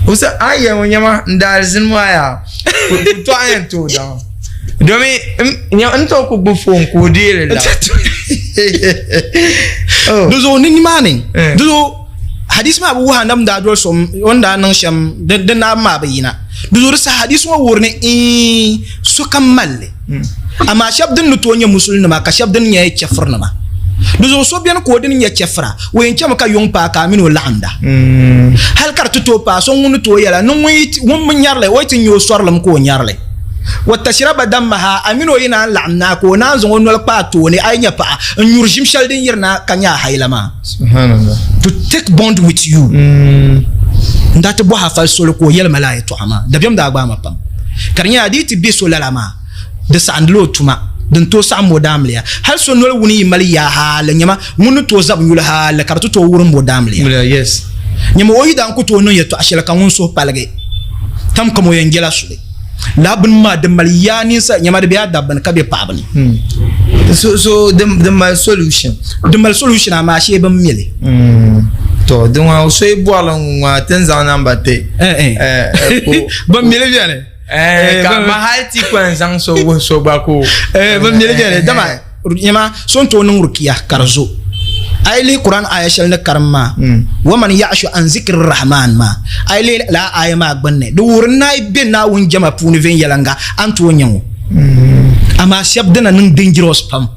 O sa a yɛn o nyɛma n daalizini maa yaa ku tɔɣa yɛn tooi daŋ domi n tooi ku gbubi foon ka o deeli la. Di zuɣu ni nimaani di zuɣu hadisi maa bi wuhi anabi daa doli so o ni daa niŋ shɛm di naabu maa bi yina di zuɣu di saha hadisi ŋɔ wuhiri ni iin sokam malli amaa shɛba din ni tooi nyɛ musulinima ka shɛba din nyɛ chɛfurinima. Di zuɣu so beni ka o dini nyɛ chɛfura, o yɛn chɛmi ka yuŋ paai ka a mini o laɣinda. Hali ka di ti tooi paai so ŋun ni tooi yɛla ni ŋun bi nyari li, o yi ti nya o sɔrilim ka o nyari li. Wa tashraba dammaha, a mini o yi naan laɣim na ka o naan zaŋ o noli kpa a tooni, a yi nya paɣa n-nyuri ʒim shɛli din yiri na ka nya a haila maa. To take bond with you. N daa ti bɔhi a fali soli ka o yɛli ma lala yɛtɔɣa maa. Dabiɛm daa gbaai ma pam. Ka di nyɛla di yi ti be so lala maa, di saɣindila o tuma, din tooi saɣim o daamiliya. Hali so noli wuni yi mali yaa hali nyama ŋun ni tooi zabi nyuli hali ka di ti tooi wurim o daamiliya. Nyama o yidaan ku tooi niŋ yɛtɔɣa shɛli ka ŋun suhu paligi tam kam o yɛn jɛla suli. Lala bini maa di mali yaa ninsal nyama di be a dabba ni ka be paɣaba ni. So di mali solution. Di mali solution amaa shee bi mi li. To di ŋɔ so yi bɔrili ŋɔ ti ni zaŋ namba ti. Ban mi li beni. Ka ma hali ti kɔŋ zaŋ so wuhi so gba ka o. Ban mi li beni dama nyama so n tooi niŋ rukiya ka di zo. A yi lihi Quran aya shɛli ni karim maa, Waman ya'shu an zikri rahman maa, a yi lihi lala aya maa gbunni, di wuhiri ni a yi be Naawuni jɛma puuni viɛnyɛliŋga, a ni tooi nya ŋɔ. Amaa shɛba dina niŋ dangerous pam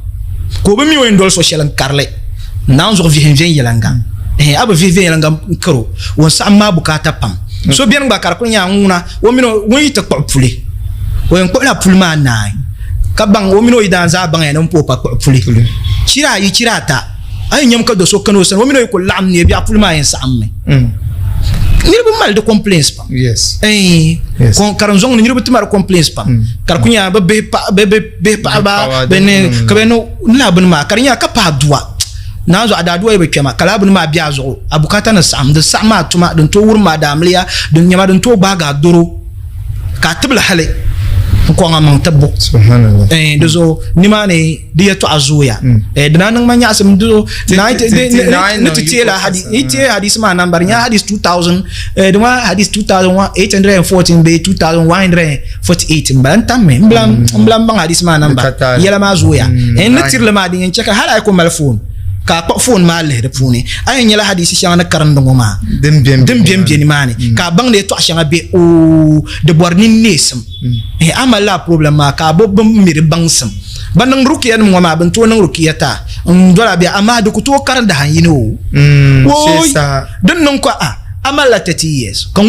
ka o bi mi o yɛn doli so shɛli n-kari li. Naawuni zuɣu vihim viɛnyɛliŋga. Ɛhɛn, a bi vihi viɛnyɛliŋga n-kari o, o ni saɣim maa bukaata pam. So beni gba ka di kuli nyɛla ŋuna o mini o ŋun yi ti kpuɣi puli, o yɛn kpuɣila puli maa naai ka baŋ o mini o yidaan zaa baŋya ni n puhi pa kpuɣi puli chira ayi chira ata. A yi nyam ka do so kani o sani o mini o yi kuli laɣim neei biɛɣu puli maa yɛn saɣimmi. Niriba mali di complaints pam. Karinzɔŋ ni niriba ti mali complaints pam ka di kuli nyɛla bɛ bihi paɣaba bɛ ni ka bɛ ni lala bini maa ka di nyɛla ka pahi dua. Naa zuɣu a daa dua yi bi kpɛma ka lala bini maa be a zuɣu a bukaata ni saɣim di saɣim a tuma din tooi wurim a daamiliya din nyɛma din tooi gbaagi a doro ka a tibili hali n kɔŋ a maŋ tibbu. Di zuɣu nimaani di yɛtɔɣa zooya. Di daa niŋ ma nyaɣisim di zuɣu ni ti teela ni teei hadisi maa namba di nyɛla hadisi 2000 di maa hadisi 2814 bee 2148 n bala n tammi n bilan baŋ hadisi maa namba yɛla maa zooya. N ni tirili maa din yɛn chɛ ka hali a yi ku mali foon ka a kpuɣi foon maa lihi di puuni a yɛn nyɛla hadisi shɛŋa ni karindi ŋɔ maa din bɛn be nimaani ka a baŋ ni yɛtɔɣa shɛŋa be oo di bɔri ninneesim. A mali lala problem maa ka a bo bin mi di baŋsim. Ban niŋdi rukiya nim ŋɔ maa bɛ ni tooi niŋ rukiya ti a n doli a bɛ amaa di ku tooi karindi han yini o. Din niŋ ka a malila 30 years ka.